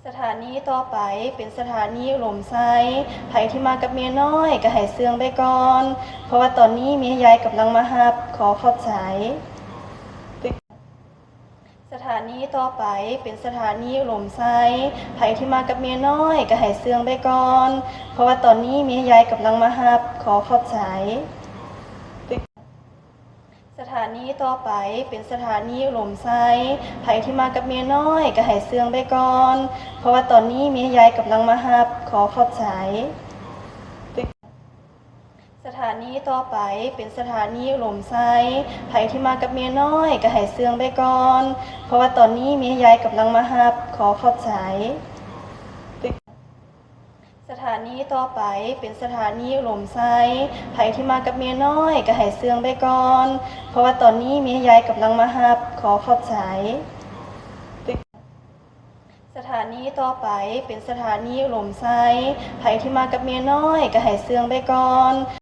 ສະຖານີຕໍ່ໄປເປັນສະຖານີອຸດົມໄຊ. ໃຜທີ່ມາກັບແມ່ນ້ອຍກໍໃຫ້ເຊື່ອງໄປກ່ອນ, ເພາະວ່າຕອນນີ້ແມ່ຍາຍກຳລັງມາຮັບ. ຂໍຂອບໃຈ. ສະຖານີຕໍ່ໄປເປັນສະຖານີອຸດົມໄຊ. ໃຜທີ່ມາກັບແມ່ນ້ອຍກໍໃຫ້ເຊື່ອງໄປກ່ອນ, ເພາະວ່າຕອນນີ້ແມ່ຍາຍກຳລັງມາຮັບ. ຂໍຂອບໃຈ. ສະຖານີຕໍ່ໄປເປັນສະຖານີອຸດົມໄຊ. ໃຜທີ່ມາກັບແມ່ນ້ອຍກໍໃຫ້ເຊື່ອງໄປກ່ອນ, ເພາະວ່າຕອນນີ້ແມ່ຍາຍກຳລັງມາຮັບ. ຂໍຂອບໃຈ. ສະຖານີຕໍ່ໄປເປັນສະຖານີອຸດົມໄຊ. ໃຜທີ່ມາກັບແມ່ນ້ອຍກໍໃຫ້ເຊື່ອງໄປກ່ອນ, ເພາະວ່າຕອນນີ້ແມ່ຍາຍກຳລັງມາຮັບ. ຂໍຂອບໃຈ. ສະຖານີຕໍ່ໄປເປັນສະຖານີອຸດົມໄຊ. ໃຜທີ່ມາກັບແມ່ນ້ອຍກໍໃຫ້ເຊື່ອງໄປກ່ອນ, ເພາະວ່າຕອນນີ້ແມ່ຍາຍກຳລັງມາຮັບ. ຂໍຂອບໃຈ. ສະຖານີຕໍ່ໄປເປັນສະຖານີອຸດົມໄຊ. ໃຜທີ່ມາກັບແມ່ນ້ອຍກໍໃຫ້ເຊື່ອງໄປກ່ອນ.